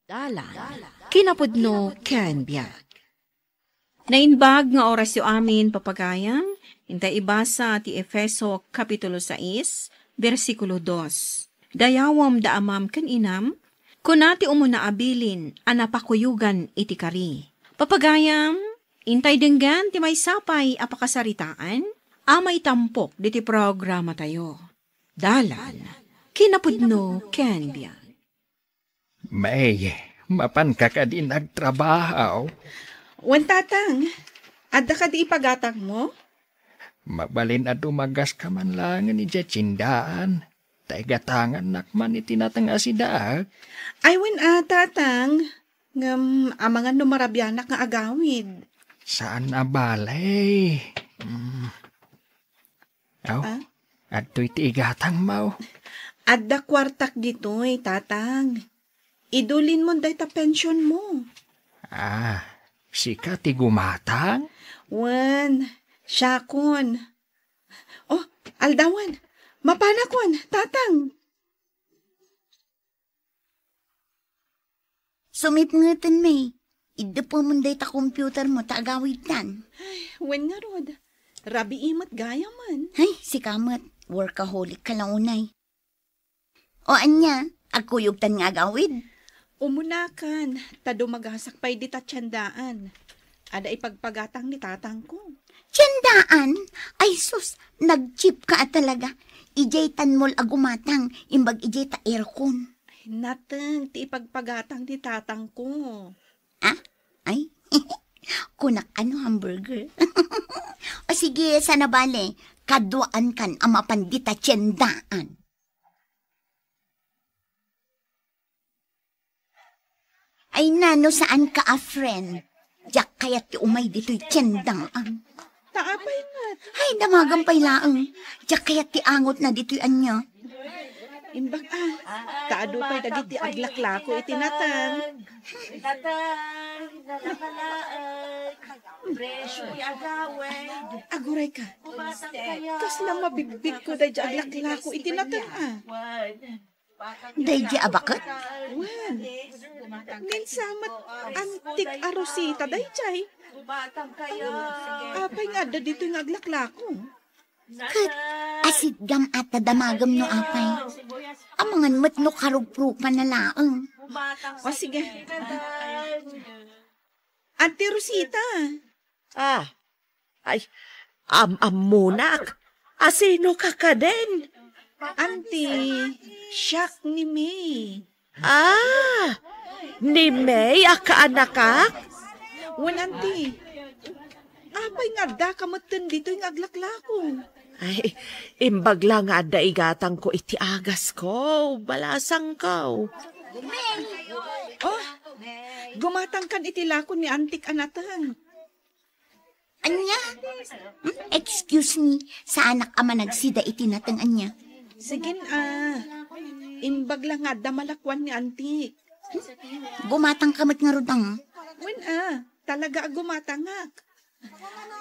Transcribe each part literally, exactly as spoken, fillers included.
Dalan, kinapudno ken biag. Naimbag nga orasyo amin, papagayam, intay ibasa ti Efeso Kapitulo sais, bersikulo dos. Dayawem da amam ken inam, kuna ti umuna a bilin a napakuyogan iti kari. Papagayam, intay denggen ti maysa pay a pakasaritaan a maitampok diti programatayo. Dalan, kinapudno ken biag. May, mapanka kadin agtrabaho? Wen, Tatang. Adda kadi ipagatangmo? Mabalin a dumagaska man laengen idiay tiendaan, ta igatangannak man iti nateng a sidaak. Ay, wen a, Tatang. Ngem amangan no marabianak nga agawid. Saan a bale. Mm. Aw, Ah? Adtoy ti igatangmo. Adda kuartak ditoy, Tatang. Idulinmon dayta pensionmo. Ah, sika ti gumatang? Wen, siakon. Oh, aldawan. Mapanakon, Tatang. Sumipngeten, May. Iddepemon dayta computermo ta agawidtan. Ay, wen ngarud. Rabii met gayamen. Ay, sika met. Workaholic ka la unay. O ania, agkuyogtan nga agawid? Umunakan, ta dumagasak pay dita tiendaan. Adda ipagpagatang ni tatangko. Tiendaan? Ay sus, nagchip ka a talaga. Idiay tan mall a gumatang, imbag idiay ta aircon. Ay, nateng ti ipagpagatang ni tatangko. Ah? Ay? Kunak ano hamburger? O sige, saan a bale, kaduaankan a mapan dita tiendaan. Ay na, no saanka a friend. Diak kayat ti umay ditoy tiendaan. Ta apay met? Ay, damagem pay laeng. Diak kayat ti angotna ditoy ania. Imbag a, ta adu pay dagiti aglaklako iti nateng. Nateng, nakalaeng. Presyo ti agawid. Agurayka. Kasla mabigbigko daydi aglaklako iti nateng a. Daydi a baket? Wen, minsan met antik a rosita daydiay. Apay nga adda ditoy nga aglaklako? Ket asidgam a ta damagem no apay. Amangan met no karuprupan na laeng. O, sige. Ate Rosita. Ah, ay, am-ammonak. Asino ka kadin? Auntie, siak ni May. Ah, ni May a kaanakak? Wen, Auntie. Apay nga adda ka metten ditoy nga aglaklako? Ay, imbag la nga adda igatangko iti agasko, balasangko. Oh, gumatangkan iti lako ni Antik a nateng. Ania? Hmm? Excuse me, saanak a managsida iti nateng ania? Sige, ah. Imbag la nga adda malakuan ni Antik. Gumatang ka met ngarud, ah. Wen, ah. Talaga a gumatangak.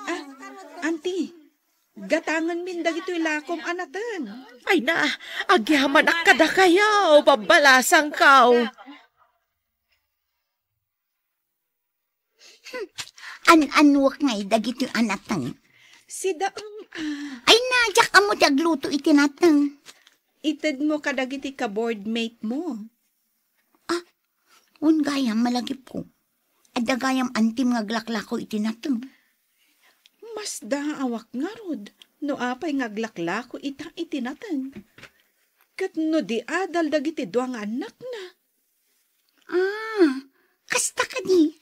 Ah, Auntie, gatangenmin dagitoy lakom a nateng. Ay na, agyamanak kadakayo, babbalasangko. Hmm, an-annuek ngay dagitoy a nateng. Sida, um, ah. Ay na, diak ammo ti agluto iti nateng. Itedmo kadagiti ka-boardmate mo. Ah, wen gayam, malagipko. Adda gayam antim nga aglaklako iti nateng. Masdaawak ngarud no apay nga aglaklako ita iti nateng. Ket no di adal dagiti dua nga annakna. Ah, kasta kadi?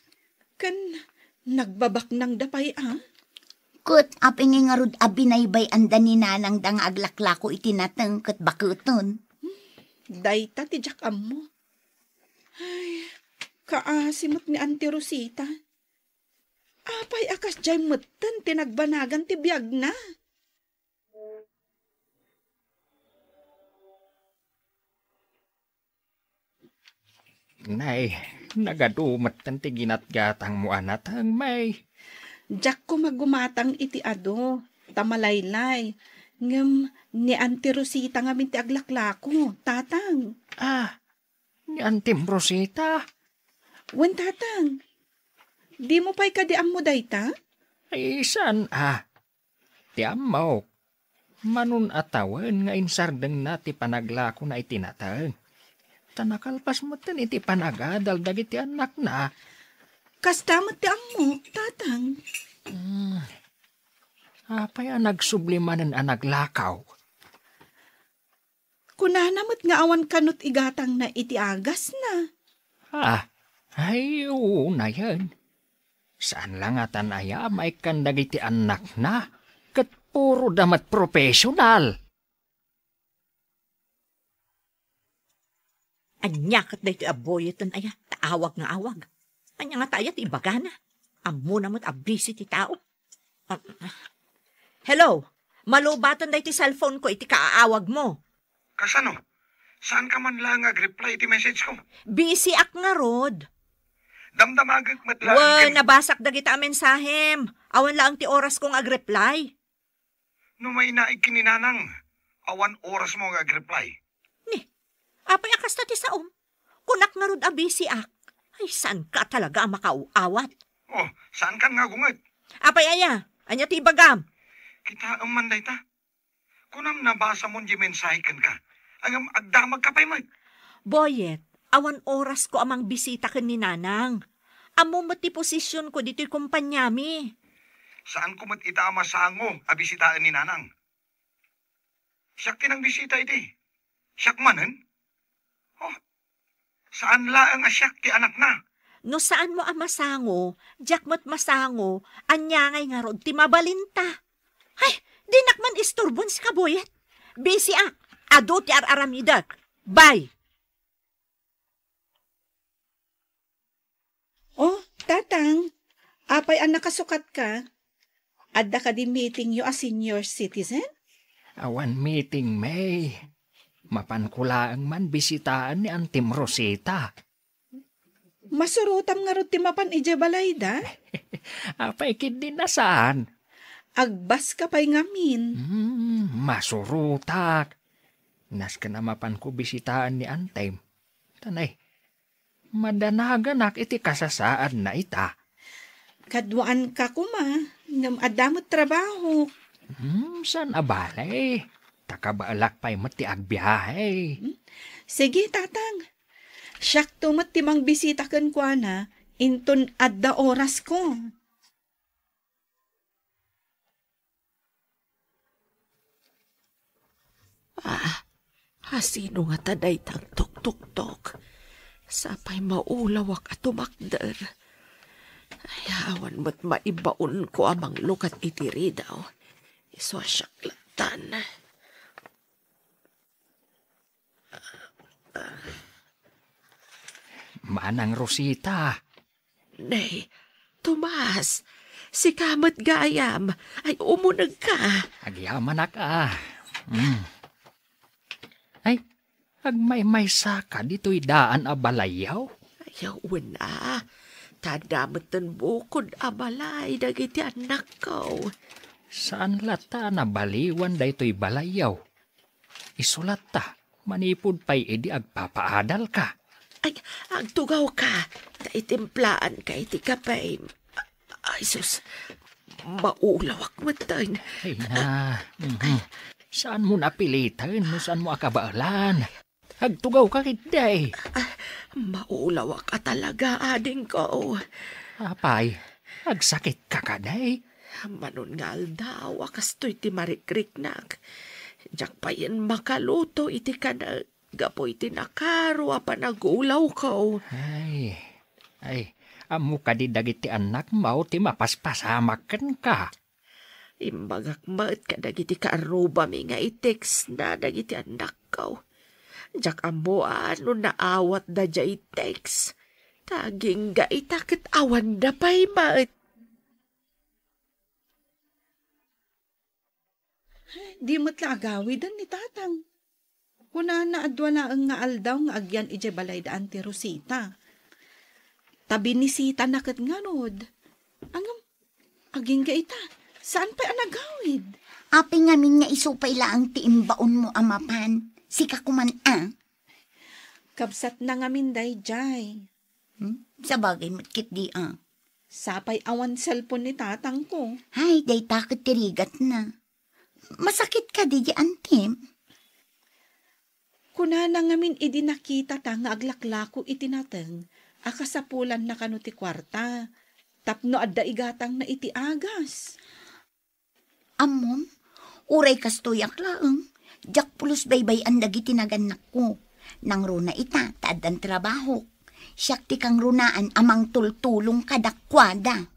Ken nagbabaknangda pay a? Ket apay ngay ngarud a binaybay-anda ni nanangda nga aglaklako iti nateng ket baketen? Dayta ti diak ammo. Ay, kaasi met ni Auntie Rosita. Apay a kasdiay metten ti nagbanagan ti biagna? Nay, nagadu metten ti ginatgatangmo a nateng, May. Diak koma gumatang iti adu, ta malaylay. Ngem ni Auntie Rosita ngamin ti aglaklako, Tatang. Ah, ni Antim Rosita? Wen, Tatang, dimo pay kadi ammo dayta? Ay, saan a? Ti ammok, manun a tawen nga insardengna ti panaglakona iti nateng. Ta nakalpas metten iti panagadal dagiti annakna. Kasta met ti ammok, Tatang. Hmm. Apay a nagsubli manen a naglakaw? Kunana met nga awan kanut igatangna iti agasna. Ah, ay, unayen. Saan la ngatan aya a maikkan dagiti annakna, ket puro da met professional. Ania ket daytoy a Boyet aya? Ta awag nga awag. Ania ngata aya ti ibagana? Ammona met a busy ti tao. Ah, hello? Malubaten daytoy cellphone ko iti kaaawag mo. Kasano? Saan ka man lang ag-reply iti message ko? Busy ak ngarud. Damdamagek met laeng. Wen, ken nabasak dagita a mensahem. Awan laeng ti oras kong ag-reply. No mainaig ken ni Nanang, awan oras mo nga ag-reply. Ni, apay a kasta ti saom? Kunak ngarud a busy ak. Ay, saan ka talaga a makaaw-awat? Oh, saan kan nga gunget? Apay aya? Ania ti ibagam? Kitaem man dayta. Kunam nabasa mon di mensahe kenka. Ngem agdamag ka pay met. Boyet, awan oras ko a mangbisita ken ni Nanang. Ammom met ti posisyon ko ditoy kompaniami. Saan ko met ita a masango a bisitaen ni Nanang. Siak ti nangbisita idi. Siak manen? Oh, saan laeng a siak ti anakna. No saan mo a masango, diak met masango, ania ngay ngarud ti mabalinta? Ay, dinak man isturbon, sika Boyet. Busy ak. Adu ti ar-aramidek. Bye. Oh, Tatang, apay a nakasukatka? Adda kadi meetingyo a senior citizen? Awan meeting, May. Mapanko laeng man bisitaen ni Antim Rosita. Masurotam ngarud ti mapan idiay balayda? Apay ketdi a saan? Agbaska pay ngamin. Hmm, masurotak. Nasken a mapanko bisitaen ni Antim. Tanay, madanaganak iti kasasaadna ita. Kaduaanka koma, ngem adda met trabaho. Hmm, saan a bale? Ta kabaelak pay met ti agbiahe. Hmm? Sige, Tatang. Siakto met ti mangbisita kenkuana inton adda orasko. Ah, asino ngata dayta agtuktoktok? Sapay maulawak a tumakder. Ay, awan met maibaonko a manglukat iti ridaw. Isu a siak lattan. Manang Rosita. Nay, Tomas, sika met gayam. Ay, umunegka. Agyamanak a. Mm. Ay, agmaymaysaka ditoy daan a balayyo? Ay, wen a. Ta adda metten bukod a balay dagiti annakko. Saan latta a nabaliwan daytoy balayyo? Isu latta, manipud pay idi agpapaadalka. Ay, agtugawka, ta itimplaanka iti kape. Ay, sus, maulawak metten. Ay na, mhm. Saan mo napilitan no saan mo akabaelan? Agtugawka ketdi. Ah, maulawak a talaga, adingko. Apay, agsakitka kadi? Manon nga aldaw a kastoy ti marikriknak. Diak payen makaluto iti kanek gapu iti nakaro a panagulawko. Ay, ay, ammo kadi dagiti annakmo ti mapaspasamak kenka? Imbagak met kadagiti kaarrubami nga i-textna dagiti annakko. Diak ammo a no naawatda diay text. Ta agingga ita ket awanda pay met. Di met la agawiden ni Tatang. Kunana a dua laeng nga aldaw nga agyan idiay balayda Anti Rosita. Ta binisitana ket ngarud. Ngem, agingga ita, saan pay a nagawid? Apay ngamin nga isu pay laeng ti imbaonmo a mapan? Sika koman a? Kabsatna ngamin daydiay. Hmm? Sabagay met ketdi, a. Sapay awan cellphone ni tatangko. Hay, dayta ket ti rigatna. Masakit kadi, antim? Kunana ngamin idi nakitata nga aglaklako iti nateng a kasapulanna kano ti kuarta tapno adda igatangna iti agas. Ammom, uray kastoyak laeng, diak pulos baybay-an dagiti nagannakko. Nangruna ita, ta addan trabahok. Siak ti kangrunaan a mangtultulong kadakuada.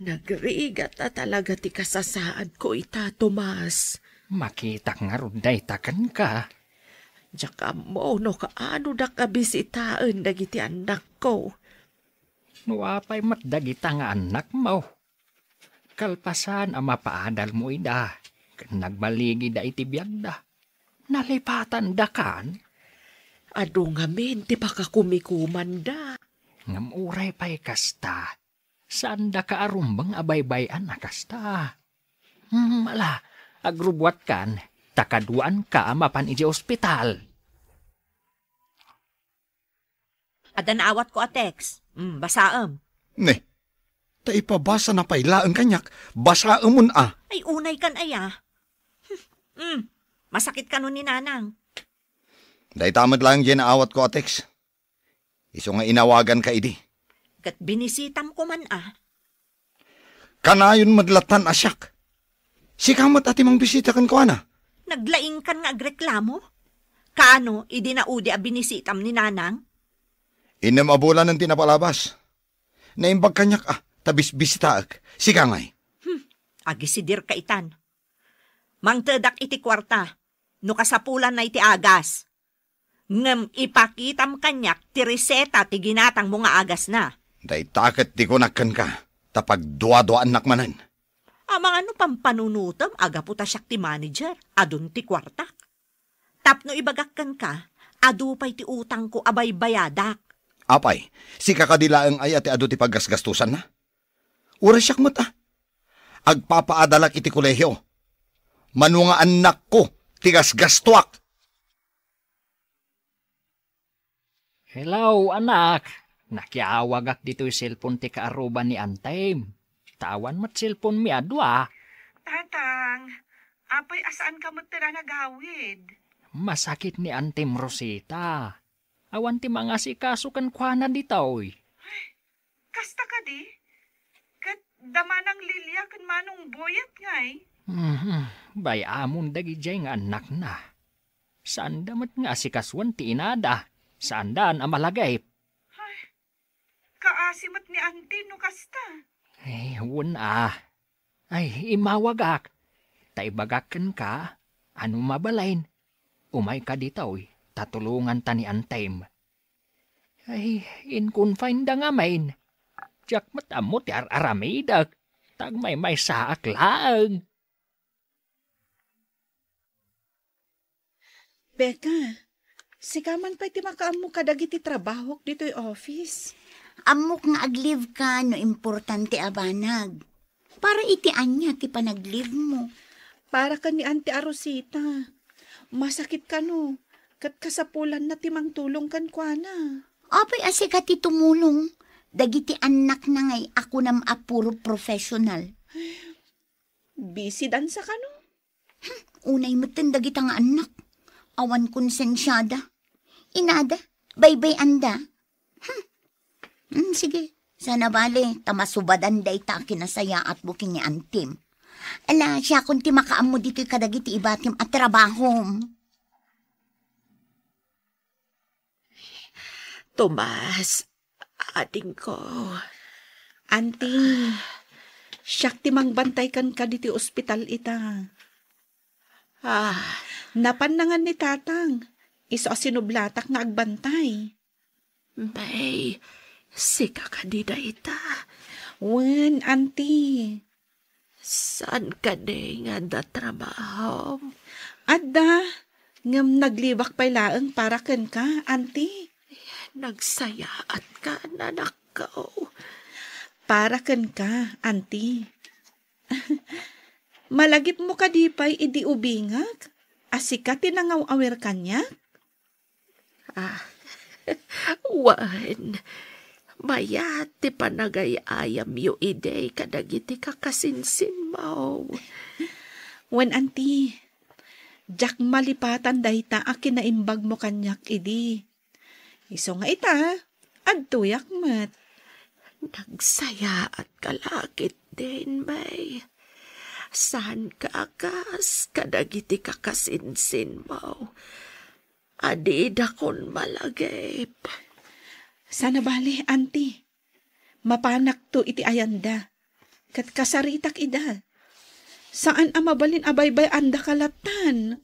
Nagrigat a talaga ti kasasaadko ita, Tomas. Makitak ngarud dayta kenka. Diak ammo no kaanodak a bisitaen dagiti annakko. No apay met dagita nga annakmo? Kalpasan a mapaadalmo ida, ken nagbaligida iti biagda. Nalipatandakan? Adu ngamin ti pakakumikomanda. Ngem uray pay kasta, saandaka a rumbeng a baybay-an a kasta. Hmm, ala, agrubbuatkan, ta kaduaanka a mapan idiay ospital. Adda naawatko a text. Hmm, basaem. Ne, ta ipabasana pay laeng kaniak, basaemon a. Ay, unaykan aya. Hmm, masakit kano ni Nanang. Dayta met laeng diay naawatko a text. Isu nga inawaganka idi. Ket binisitam koman a. Kanayon met lattan a siak. Sika met a ti mangbisita kenkuana. Naglaingkan nga agreklamo? Kano idi naudi a binisitam ni Nanang? Innem a bulanen ti napalabas. Naimbag kaniak a, ta bisbisitaek. Sika ngay. Hmm, agisidirka itan. Mangtedak iti kuarta, no kasapulanna iti agas. Ngem ipakitam kaniak ti reseta ti ginatangmo nga agasna. Dayta ket ti kunak kenka, ta pagduaduaannak manen. Amangan no pampanunotem a gapu ta siak ti manager, adun ti kuartak. Tapno ibagak kenka, adu pay ti utangko a baybayadak. Apay, sika kadi laeng aya ti adu ti paggasgastosanna? Uray siak met a. Agpapaadalak iti kolehio. Mano nga annakko ti gasgastoak. Hello, anak. Nakiawagak ditoy cellphone ti kaaruba ni Antem. Ta awan met cellphone mi a dua. Tatang, apay a saanka met ti nagawid? Masakit ni Antem Rosita. Awan ti mangasikaso kenkuana ditoy. Kasta kadi? Ket da Manang Lilia ken Manong Boyet ngay? Mhm. Bay-amon dagidiay nga annakna. Saanda met nga asikasuen ti inada. Saandan a malagip. Ay, kaasi met ni Auntie no kasta. Ay, wen a. Ay, immawagak. Ta ibagak kenka, a no mabalin, umayka ditoy, ta tulonganta ni Antem. Ay, in-confine da ngamin. Diak met ammo ti ar-aramidek, ta agmaymaysaak laeng. Becca, sika man pay ti makaammo kadagiti trabahok ditoy office. Ammok nga ag-leave ka no importante a banag. Para iti ania ti panag-leave mo? Para ken ni Auntie a Rosita. Masakit kano, ket kasapulanna ti mangtulong kenkuana. Apay a sika ti tumulong? Dagiti annakna ngay a kunam a puro professional. Busy dansa kano? Hmm, unay metten dagita nga annak. Awan konsensiada. Inada, baybay-anda. Hmm. Hmm, sige. Sana bale, ta masubadan dayta a kinasayaatmo ken ni Antim. Ala, siakon ti makaammo ditoy kadagiti ibatim a trabahom. Tomas, adingko. Anti, siak ti mangbantay kenka ditoy ospital ita. Ah. Napan nangan ni Tatang. Isu a sinublatak nga agbantay. Bay, sika kadi dayta? Wen, Anti. Saan kadi nga adda trabahom? Adda, ngem nag-leave-ak pay laeng para kenka, Anti. Nagsayaatka, anakko. Para kenka, Anti. Malagipmo kadi pay idi ubingak? A sika ti nangaw-awir kaniak? Ah, Wen, mayat ti panagay-ayamyo idi kadagiti kakasinsinmo. Wen, anti, diak malipatan dayta a kinaimbagmo kaniak idi. Isu nga ita, adtoyak met. Nagsayaatka la ketdin, May. Saanka a kas kadagiti kakasinsinmo a didakon malagip. Saan a bale, anti. Mapanakto iti ayanda. Ket kasaritak ida. Saan a mabalin a baybay-andaka lattan.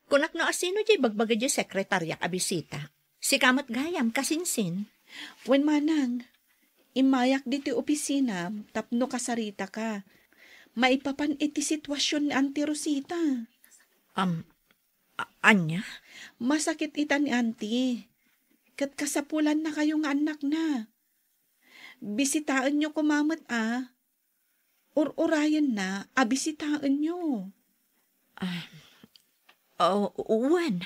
Kunak no asino diay bagbaga diay sekretariak a bisita. Sika met gayam, kasinsin. Wen manang, immayak ditoy opisina tapno kasaritaka. Maipapan iti situasion ni Auntie Rosita. Am, a-, ania? Masakit ita ni Auntie. Ket kasapulannakayo nga annakna. Bisitaenyo koma met a. Ur-urayenna a bisitaenyo. Ah, oh, wen.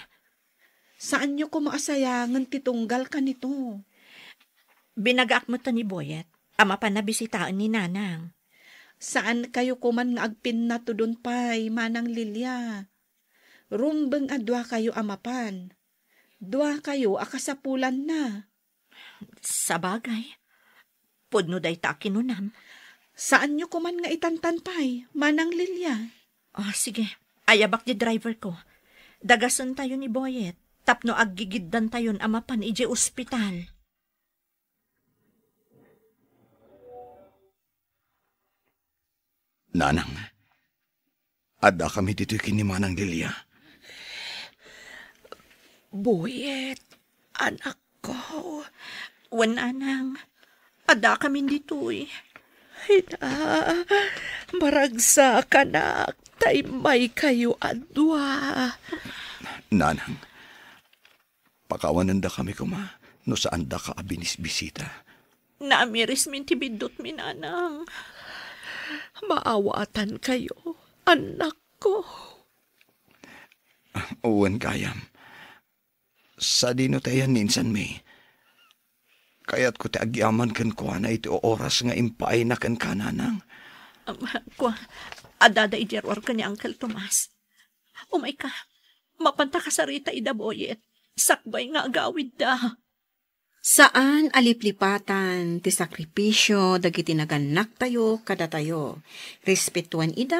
Saanyo koma a sayangen ti tunggal kanito. Binagaak met ni Boyet a mapan a bisitaen ni Nanang. Saankayo koman nga agpinnatudon pay, Manang Lilia. Rumbeng a duakayo a mapan. Duakayo a kasapulanna. Sabagay, pudno dayta a kinunam. Saanyo koman nga itantan pay, Manang Lilia. Ah, sige. Ayabak di driver ko. Dagasentayo ni Boyet tapno aggigiddantayon a mapan idiay ospital. Nanang, addakami ditoy ken ni Manang Lilia. Boyet, anakko. Wen, Nanang, addakami ditoy. Ina, maragsakanak, ta immaykayo a dua. Nanang, pakawanendakami koma no saandaka a binisbisita. Namirismin ti biddutmi, Nanang. Maawatankayo, annakko. Wen gayam. Sadino ti ayan ni insan May? Kayatko ti agyaman kenkuana iti oras nga impaayna kenka, Nanang. Am, kua, addada idiay ruar ken ni Uncle Tomas. Umayka, mapanta kasarita ida, Boyet. Sakbay nga agawidda. Saan a liplipatan ti sakripisio dagiti nagannaktayo kadatayo. Respetuan ida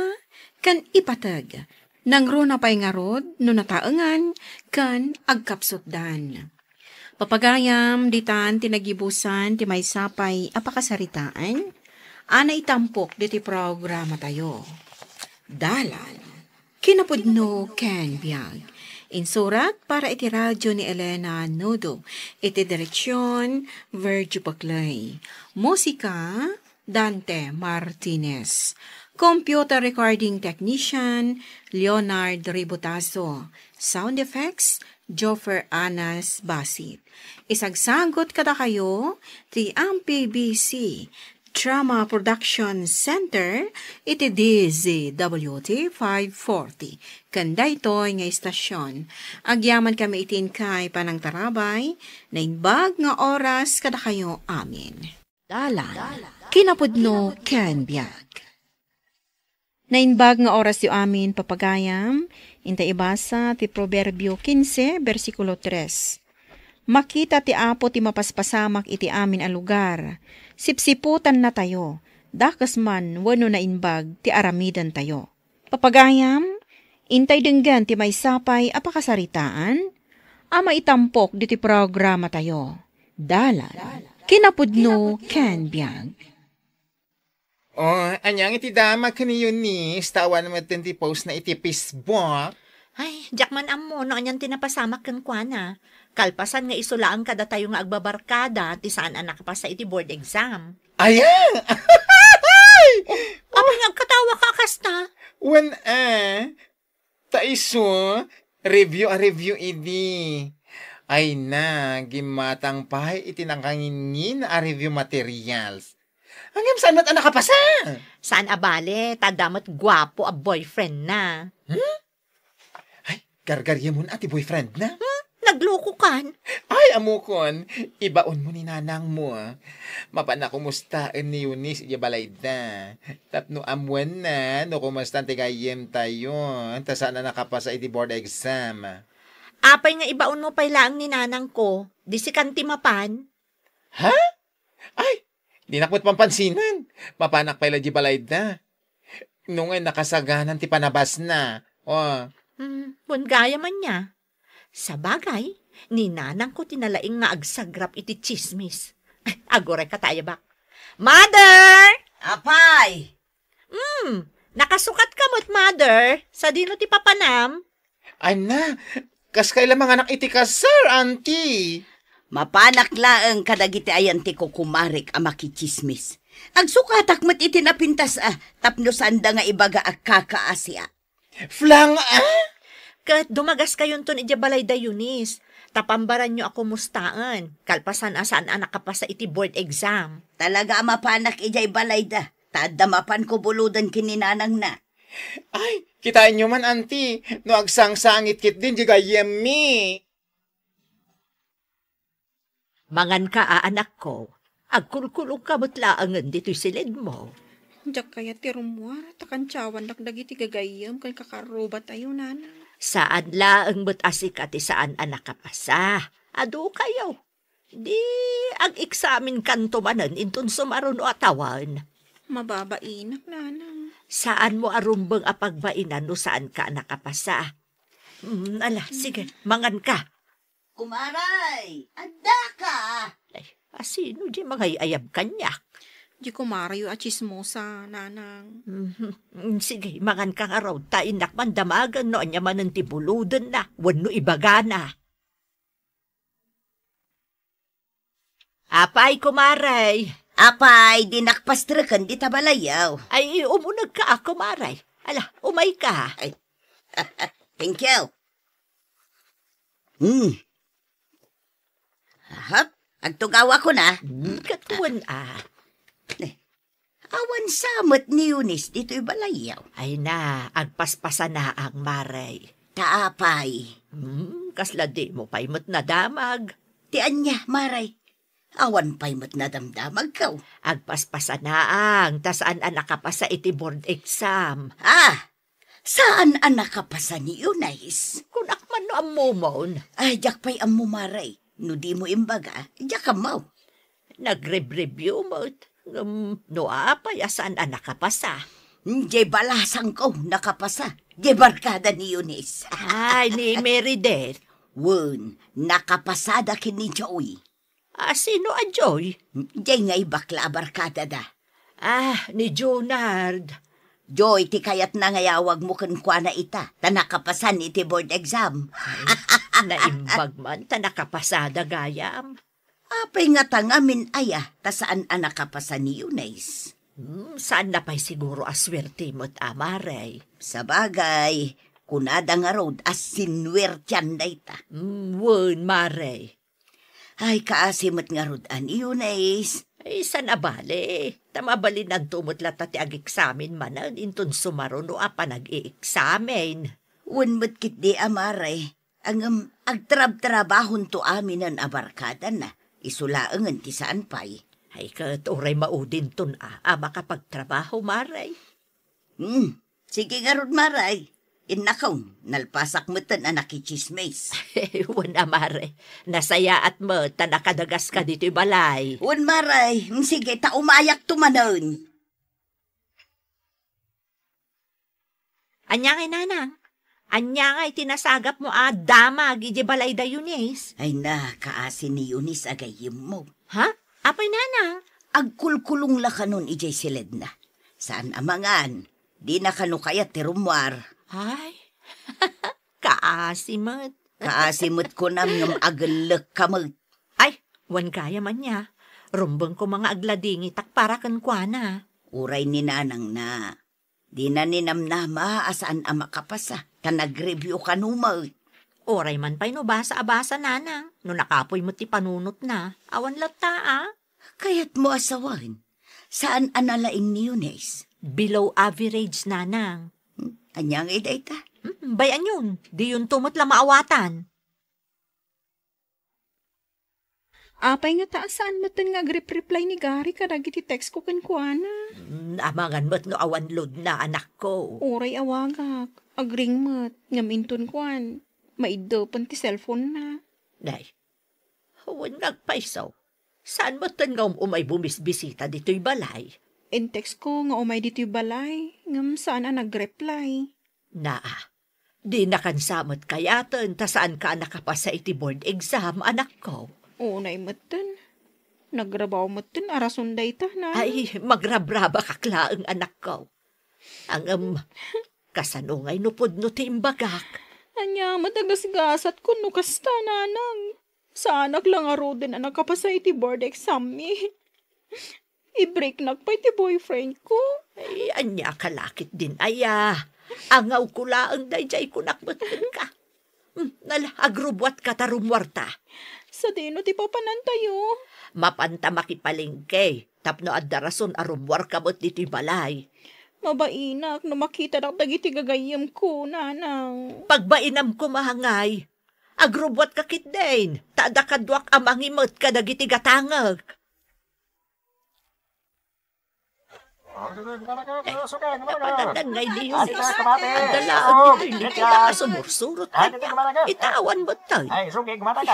ken ipateg. Nangruna pay ngarud no nataengan ken agkapsutdan. Papagayam, ditan ti nagibusan ti maysa pay a pakasaritaan a naitampok ditoy programatayo. Dalan. Kinapudno ken biag. Insurat para iti radyo ni Elena Nodo. Iti direksyon, Virgio Paclay. Musika, Dante Martinez. Computer recording technician, Leonard Ributaso. Sound effects, Joffer Anas Basit. Isagsagut kadakayo ti M P B C Drama Production Center iti D Z W T five forty. Ken daytoy nga istasyon, agyaman kami iti inkay panangtarabay, naimbag nga oras kadakayo amin. Dalan, kinapudno ken biag. Naimbag nga orasyo amin, papagayam, inta ibasa ti Proverbio quince, bersikulo tres. Makita ti Apo ti mapaspasamak iti amin a lugar. Sipsiputannatayo, dakes man wenno naimbag ti aramidentayo. Papagayam, intay denggen ti maysa pay a pakasaritaan a maitampok ditoy programatayo. Dalan, kinapudno ken biag. Oh, ania nga iti damag ken ni Eunice, ta awan metten ti post na iti Facebook? Ay, diak man ammo no anian ti napasamak kenkuana. Kalpasan nga isu laeng kadatayo nga agbabarkada ti saan a nakapasa iti board exam. Aya! Apay nga agkatawaka kasta? Wen, eh, ta isu, review a review idi. Ay na, gimmatang pay iti nakanginnina a review materials. Ngem saan met a nakapasa? Saan a bale, ta adda met guapo a boyfriend na. Hmm? Ay, gargaryemon a ti boyfriend na? Hmm? aglukokan. Ay, ammokon, ibaonmo ni nanangmo. Mapan a kumustaen ni Eunice idiay balayda. Tapno ammoenna no kumustan ti gayyemtayo, ta saan a nakapasa iti board exam. Apay nga ibaonmo pay laeng ni nanangko? Di sikan ti mapan? Ha? Ay, dinak met pampansinan. Mapanak pay la idiay balayda. No ngay nakasaganan ti panabasna. Oh. Hmm, wen gayam ania. Sabagay, ni nanangko ti nalaing nga agsagrap iti tsismis. Aguray ka ta, ayabak. Mother! Apay! Hmm, nakasukatka met, mother. Sadino ti papanam? Ay na, kas kayat la manganak iti kasar, auntie. Mapanak laeng kadagiti ayan ti kukumarik a makitsismis. Agsukatak met iti napintas a, tapno saanda nga ibaga a kakaasiak. Flang, ah? Ket dumagaskayonton idiay balayda, Eunice. Ta pambaranyo a kumustaen, kalpasan a saan a nakapasa iti board exam. Talaga a mapanak idiay balayda, ta adda mapanko buloden ken ni nanangna. Ay, kitaenyo man, auntie, no agsangsangit ketdin diay gayyemmi. Manganka a, anakko. Agkulkulongka met laengen ditoy siledmo. Diak kayat ti rummuar, ta kantiawannak dagiti gagayyem ken kakarrubatayo, nanang. Saan laeng met a sika ti saan a nakapasa. Adukayo. Di ag-eksamenkanto manen inton sumaruno a tawen. Mababainak, nanang. Saanmo a rumbeng a pagbainan no saanka a nakapasa. Mm, ala, sige, manganka. Kumaray, addaka! Ay, asino diay mangay-ayab kaniak? Diay kumarayo a tsismosa, nanang. Mhm. Mm, sige, manganka ngarud, ta innak man damagen no ania manen ti bulodenna wenno ibagana. Apay, kumaray. Apay, dinak pastreken dita balayyo. Ay, umunegka a, kumaray. Ala, umayka. Ay, thank you. Hmm. Ahap, agtugawakon a. Hmm, ket wen a. Eh, awan sa met ni Eunice ditoy balayyo. Ay na, agpaspasanaang, Mare. Ta apay? Hmm, kasla dimo pay met nadamag. Ti ania, Mare? Awan pay met nadamdamagko. Agpaspasanaang, ta saan a nakapasa iti board exam. Ah, saan a nakapasa ni Eunice? Kunak man no ammomon. Ay, diak pay ammo, Mare. No dimo imbaga, diak ammo. Nagrebreview met. Ngem no apay a saan a nakapasa? Diay balasangko nakapasa. Diay barkada ni Eunice. Ay, ni Meredith. Wen, nakapasada ken ni Joy. Ah, sino a Joy? Diay ngay bakla a barkadada. Ah, ni Junard. Joy, ti kayatna nga iyawagmo kenkuana ita, ta nakapasan iti board exam. Ay, naimbag man, ta nakapasada gayam. Apay ngata ngamin aya, ta saan a nakapasa ni Eunice? Hmm, saanna pay siguro a suerte met a, Mare. Sabagay, kunada ngarud a sinuertian dayta. Hmm, wen, Mare. Ay, kaasi met ngarud a ni Eunice. Ay, saan a bale. Ta mabalinanto met latta ti ageksamen manen inton sumaruno a panag-ieksamen. Wen met ketdi a, Mare. Ngem agtrabtrabahonto aminen a barkadana. Isu laengen ti saan pay. Ay, ket uray maudinton a, a makapagtrabaho, Mare. Hmm. Sige ngarud, Mare. Innakon, nalpasak metten a nakitsismis. Wen a, Mare. Nasayaat met ta nakadagaska ditoy balay. Wen, Mare. Hmm, sige, ta umayakto manen. Ania ngay, Nanang? Ania ngay ti nasagapmo a damag idiay balayda Eunice? Ay na, kaasi ni Eunice a gayyemmo. Ha? Apay, Nanang? Agkulkulong la kanon idiay siledna. Saan a mangan. Dina kano kayat ti rummuar. Ay, kaasi met. Kaasi met kunam ngem agellekka met. Ay, wen gayam ania. Rumbeng koma nga agladingitak para kenkuana. Uray ni Nanangna. Dina ninamnama a saan a makapasa, ta nag-review kano met. Uray man pay no basa a basa, Nanang, no nakapuy met ti panunotna. Awan latta a. Kayatmo a sawen, saan a nalaing ni Eunice? Below average, Nanang. Hmm, ania ngay dayta? Hmm, bay-anyon, diyonto met la maawatan. Apay nga ta saan metten nga agrep-reply ni Gary kadagiti text ko kenkuana? Mm, amangan met no awan load na, anakko. Uray awagak, agring met, ngem inton kuan, maiddepen ti cellphone na. Nay, wen nga agpayso, saan metten nga um-umay bumisbisita ditoy balay? In-text ko nga umay ditoy balay, ngem saan a nagreply. Naa, dinakan sa met kayaten ta saanka a nakapasa iti board exam, anakko. Unay metten. Nagrabaw metten a rason dayta, na. Ay, magrabrabakak laeng, anakko. Ngem, kasano ngay no pudno ti imbagak? Ania met a gasgasatko no kasta, nanang. Saanak la ngaruden a nakapasa iti board exam mi. I-breaknak pay ti boyfriend ko. Ay, ania ka la ketdin aya? Angawko laeng daydiay kunak met kenka. Hmm, nala, agrubbuatka ta rummuarta. Sadino ti papanantayo? Mapanta makipalengke, tapno adda rason a rummuarka met ditoy balay. Mabainak no makitadak dagiti gagayyemko, nanang. Pagbainam koma ngay. Agrubbuatka ketdin, ta adda kaduak a mangimet kadagiti gatangek. Ay, napanandan ngay ni Eunice. Adda laeng ditoy ni Tita a sumursurot kaniak. Ita awan met tay.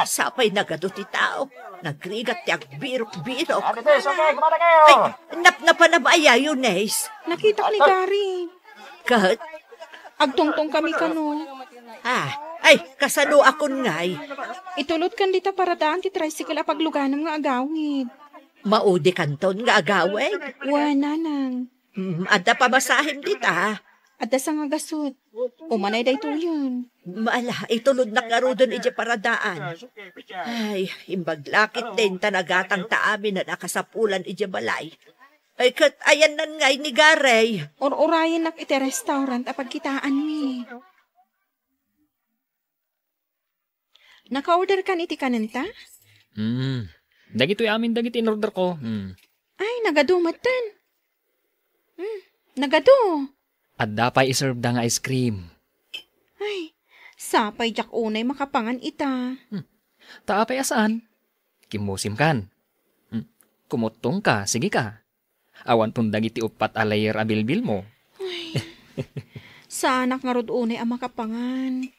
Sapay nagadu ti tao. Nagrigat ti agbirok-birok. Ay, napnapanam aya, Eunice? Nakitak ni Gary. Ket? Agtungtong kami kano. Ah, ay, kasano a kun ngay? Itulodkan dita paradaan ti tricycle a pagluganam nga agawid. Maudikanton nga agawid? Wen, nanang. Mm, adda pamasahem dita. Adda sangagasut. Umanay daytoyen. Ala, itulodnak ngaruden idiay paradaan. Ay, imbag la ketdin ta nagatangta amin a nakasapulan idiay balay. Ay, ket ayanna ngay ni Gary? Ur-urayennak iti restaurant a pagkitaanmi. Naka-order kan iti kanenta? Hmm. Dagitoy amin dagiti in-order ko. Hmm. Ay, nagadu metten. Hmm, nagadu. Adda pay iserve da nga ice cream. Ay, sapay diak unay makapangan ita. Hmm. Ta apay a saan? Kimmusim kan. Hmm. Kumuttong ka, sige ka. Awanton dagiti uppat a layer a bilbil mo. Ay, saanak ngarud unay a makapangan.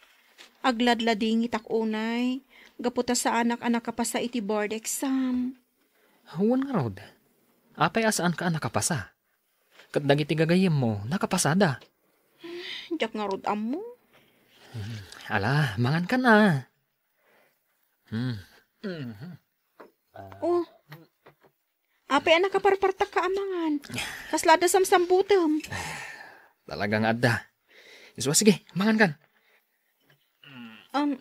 Agladladingitak unay, gapu ta saanak a nakapasa iti board exam. Wen ngarud, apay a saanka a nakapasa? Ket dagiti gagayyemmo, nakapasada. Diak ngarud ammo. Hmm, ala, mangankan a. Hmm. Oh. Apay a nakaparpartakka a mangan? Kasla adda samsambutem? Talaga nga adda. Isu a, sige, mangankan. Um,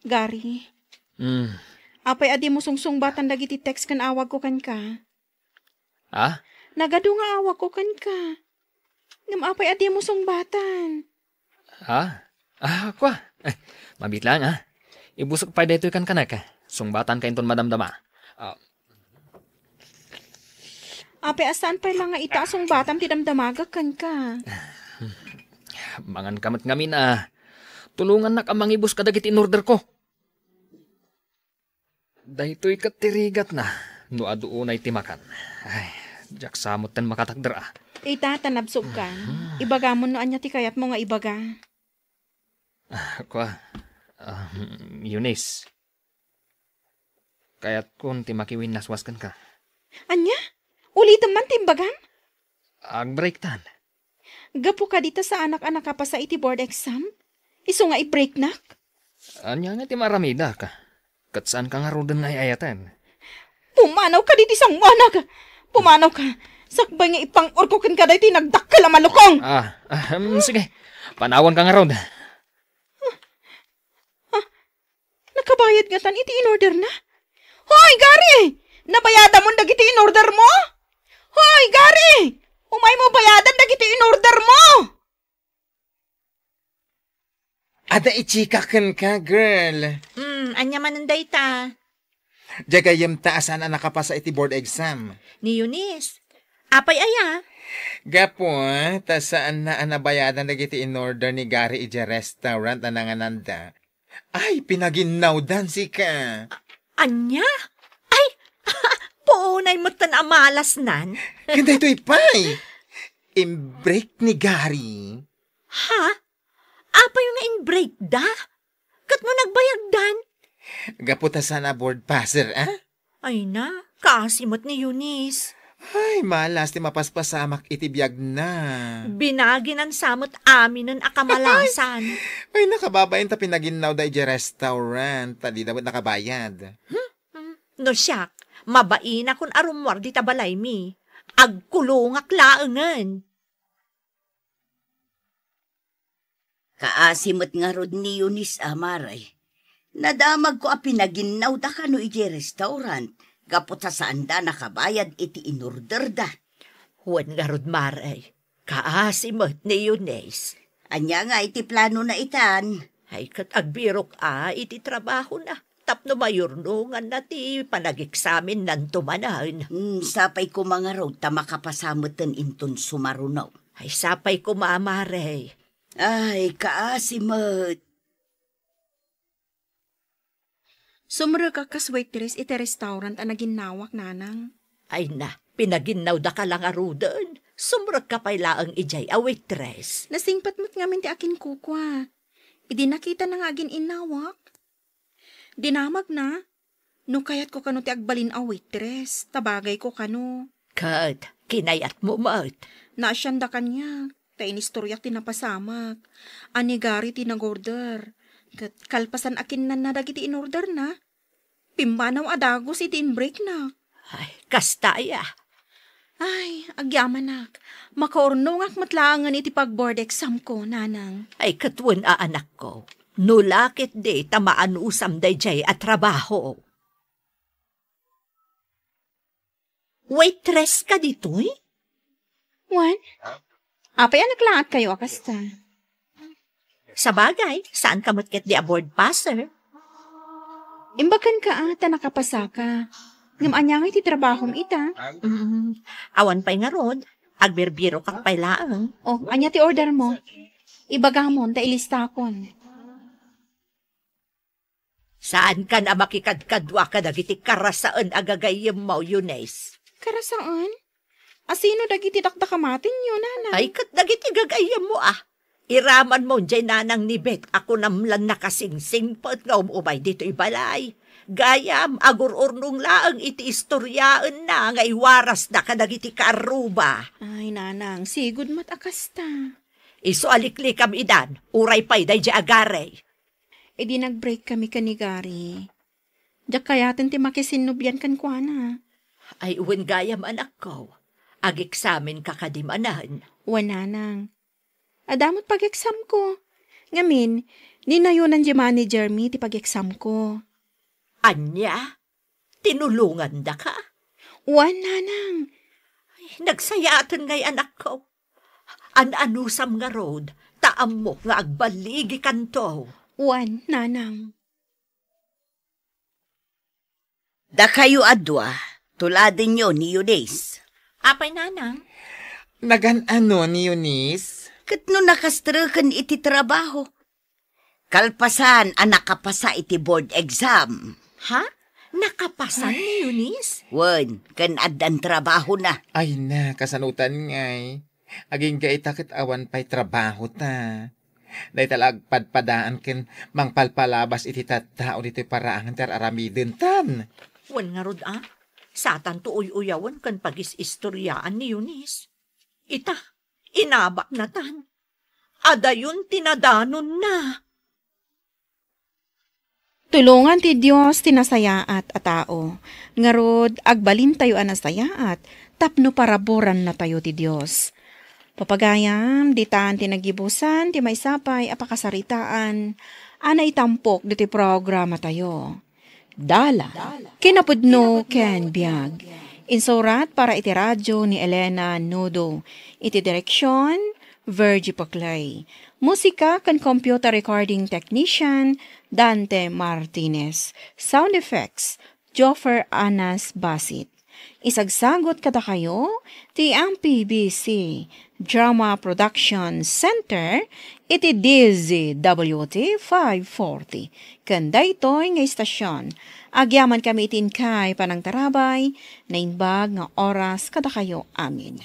Gary, Mm. apay a dimo sungsungbatan dagiti text ken awagko kenka? Ha? Nagadu nga awagko kenka. Ngem apay a dimo sungbatan? Ha? Ah, kua. Eh, mabiit laeng, ah. Ibusek pay daytoy kenka. Sungbatanka inton madamdama. Ah. Apay a saan pay la nga ita a sungbatam ti damdamagek kenka? Manganka met ngamin, ah. Tulongannak a mangibus kadagiti in-order ko. Daytoy ket ti rigatna no adu unay ti makan. Ay, diak sa metten makatakder a. Ita ta nabsogkan, Mhm. ibagamon no ania ti kayatmo nga ibaga. Ah, kua, ah, Eunice, kayatkon ti makiwinnaswas kenka. Ania? Ulitem man ti imbagam? Agbreaktan. Gapu kadi ta saanak a nakapasa iti board exam? Isu nga i-breaknak? Ania nga ti maaramidak? Ket saanka ngaruden nga ay-ayaten. Pumanaw kadi ti sangoanak! Pumanawka! Sakbay nga ipang-orko kenka daytoy nagdakkel a malukong! Ah, ah, em, sige. Panawanka ngarud. Ah, nakabayad ngatan iti in-orderna? Hoy, Gary! Nabayadamon dagiti in-order mo? Hoy, Gary! Umaymo bayadan dagiti in-order mo! Adda i-chika kenka, girl. Hmm, ania manen dayta? Diay gayyemta a saan a nakapasa iti board exam. Ni Eunice, apay aya? Gapu, ta saanna a nabayadan dagiti in-order ni Gary idiay restaurant a nangananda. Ay, pinaginnawdan sika. Ania? Ay, puonay metten a malasnan. Ken daytoy pay, in-break ni Gary. Ha? Apay nga in-break da? Ket no nagbayagdan? Gapu ta saan a board passer, a? Ay na, kaasi met ni Eunice. Ay, malas ti mapaspasamak iti biagna. Binaginan sa met aminen a kamalasan. Ay, nakababain ta pinaginnawda idiay restaurant, ta dida met nakabayad. Hmm? Hmm. No siak, mabainakon a rummuar dita balaymi. Agkulongak laengen. Kaasi met ngarud ni Eunice a, Mare. Nadamagko a pinaginnawda kano idiay restaurant, gapu ta saanda nakabayad iti inorderda. Wen ngarud, Mare, kaasi met ni Eunice. Ania nga iti planona itan? Ay, ket agbirok a iti trabahona. Tapno mayurnonganna ti panageksaminnanto manen. Hmm, sapay koma ngarud ta makapasa meten inton sumaruno. Ay, sapay koma, Mare. Ay, kaasi met. Sumrekak kas waitress iti restaurant a naginnawak, Nanang. Ay na, pinaginnawdaka la ngaruden. Sumrekka pay laeng idiay a waitress. Nasingpet met ngamin ti akinkukua. Idi nakitana nga agin-innawak, dinamagna no kayatko kano ti agbalin a waitress, ta bagayko kano. Ket kinayatmo met. Naasianda kaniak, ta inistoriak ti napasamak. A ni Gary ti nag-order. Ket kalpasan a kinnanna dagiti in-orderna, pimmanaw a dagus iti in-breakna. Ay, kasta aya. Ay, agyamanak. Makaurnongak met laengen iti pag-board exam ko, Nanang. Ay, ket wen a, anakko. No la ketdi ta maanusam daydiay a trabaho. Waitress ka ditoy? Wen? Apay a naglaatkayo a kasta? Sabagay, saan ka met ketdi a board passer? Imbag kenka a, ta nakapasaka. Ngem ania ngay ti trabahom ita? Mm, awan pay ngarud, agbirbirokak pay laeng. O, ania ti order mo? Ibagamon, ta ilistakon. Saankan a makikadkadua kadagiti karasaen a gagayyemmo, Eunice? Karasaen? Asino dagiti dakdakamatenyo, Nanang? Ay, ket dagiti gagayyemmo, a. Iramanmo diay nanang ni Beth a kunam lan nakasingsingpet nga um-umay ditoy balay. Gayam, agur-urnong laeng iti istoriaenna nga iwarasda kadagiti kaarruba. Ay, Nanang, sigud met a kasta. Isu a liklikam idan, uray pay daydiay a Gary. Idi nag-break kami ken ni Gary, diak kayaten ti makisinnublian kenkuana. Ay, wen gayam, anakko. Ageksaminka kadi manen? Wen, Nanang. Adda met pag-examko. Ngamin, ninayonan diay managermi ti pag-examko. Ania? Tinulongandaka? Wen, Nanang. Ay, nagsayaaten ngay, anakko. An-anusam ngarud, ta ammok nga agbaligikanto. Wen, Nanang. Dakayo a dua, tuladenyo ni Eunice. Apay, Nanang? Nagan-ano ni Eunice? Ket no nakastreken iti trabaho. Kalpasan a nakapasa iti board exam. Ha? Nakapasan ni Eunice? Wen, ken addan trabahona. Ay na, kasanotan ngay. Agingga ita ket awan pay trabahota. Dayta la agpadpadaan ken mangpalpalabas iti tattao ditoy paraangan ti ar-aramidentan. Wen ngarud a, satanto uy-uyawen ken pagis-istoriaan ni Eunice. Ita, inabaknatan. Adayon ti nadanonna. Tulongan ti Dios ti nasayaat a tao. Ngarud, agbalintayo a nasayaat tapno paraburannatayo ti Dios. Papagayam, ditan ti naggibusan ti maysa pay a pakasaritaan a naitampok ditoy programatayo. Dalan, kinapudno ken biag. Insurat para iti radio ni Elena Nudo. Iti direksyon, Virgie Paclay. Musika ken computer recording technician, Dante Martinez. Sound effects, Joffer Anas Basit. Isagsagot kadakayo ti M P B C, Drama Production Center iti D Z W T five forty. Ken daytoy nga istasyon, agyamankami iti inkay panangtarabay, naimbag nga oras kadakayo amin.